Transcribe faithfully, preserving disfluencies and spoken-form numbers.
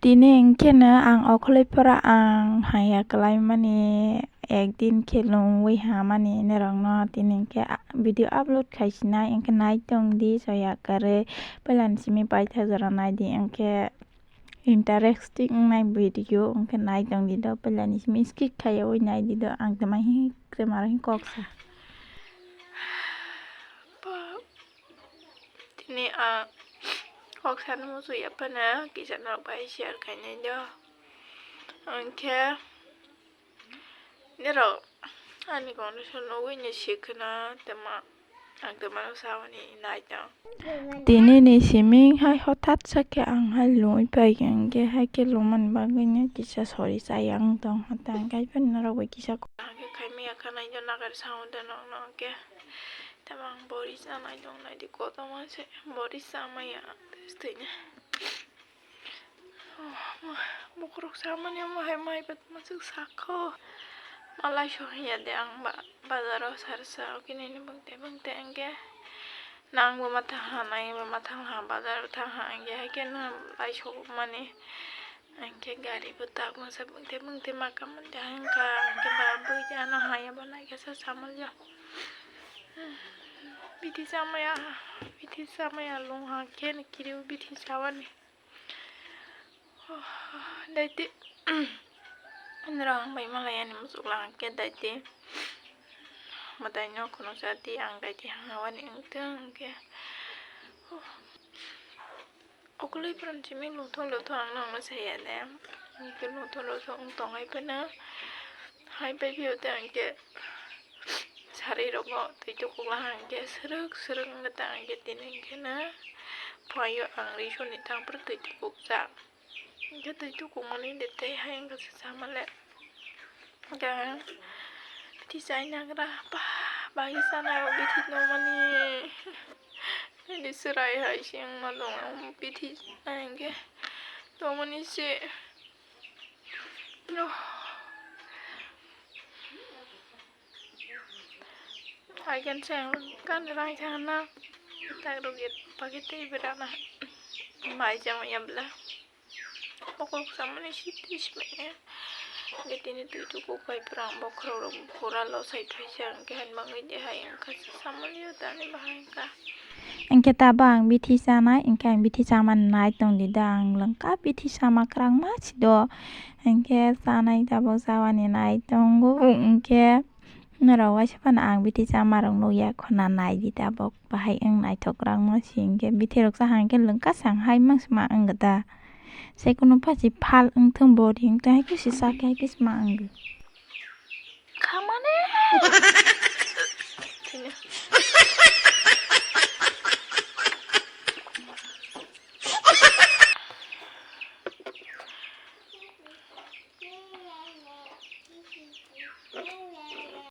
Tini hwnkhe no ang okholoiphora ang haya kwlaimani, ekdin khe lungwi hamani norokno tini hwnkhe a-, video upload khaisinai hwnkhe nai tongdi soya kwrwi. Puilani simi paithago jora naidi hwnkhe interesting wngnai video hwnkhe nai tongdi do, puilani simi skip khaiyawi naidi do, ang tamo hini kwmaro hini kok sa. Tini ang kok sana muchung ya phano kisa norok bai share khainai do. Hwnkhe norok ani condition nugwi ni sikhwna tamo ang tamo saboni nai tong. Tini ni simi hai hothat sa khe ang hai lungwi pai hwnkhe hai khe lungmani bagwi no kisa sori chaya wng tong hwnkhe ang kaiphano norok bai kisa. Ang khe khaimaya kha nai do nagar sao do nokno hwnkhe. Tamo ang bori chanai tong naidi kotorma se bori chamaya twini. Bokhorok chamani omo hai mai bat masuk sakho. Malai so ya de ang ba bazaro sarsa kini ni bangte bangte angke nang bo ma thang ha nang bo ma thang ha bazaro thang ha angke hai ke na lai so mani. Angke gari bo tak masa bangte bangte maka mande hangka angke ba bui jano haya bo nai kesa samal ya. Bithi chamaya, bithi chamaya lung hangke ni kiriu bithi chawani. Daiti nrang bai malaya ni musuk lang hangke daiti. Matai no kono sati ang daiti hangawani ang tang hangke. Okoloi pran simi luthung luthung ang nangma saya de. Hingke luthung luthung wng tong hai phano. Hai pai phio te hingke sari rogo twi tukuk la hingke srwk srwk wngkha ta hingke tini hingke na. Phaio ang risoni thang phuru twi tukuk jak. Hingke twi tukuk mani de tei hai wngkha se sama le. Hingke ang bithi chai nagra ba bagwi sana bithi tongmani. Nini chwrai hai se wngma tongo, bithi nai hwnkhe tongmani se. Hai khe se ang kani rai thangna tak rwgwi pakhe tei berana mai chama ya bwla. Bokhorok samani sitris manya. Hingke tini twi tukuk bai pura ang bokhorok rok pura losai phaisa hingke hai mangwi de hai wngkha samani o tani bahai wngkha. Hingke tabo ang bithi chanai hingke ang bithi chamani nai tongdi da ang lengka bithi sama kwrang ma si do. Hingke chanai tabok chamani nai tongo hingke. Norok waisa phano ang bithi chamarok nukya khuna naidi tabok bahai wng naithok kwrwngma si hwnkhe bithi rok cha hwnkhe lwngkha sang hai mangsi ma wng da. Sai kunu phachi phal wngthung bori wngthung hai khe si chakhe hai khe si ma wng. Khamani.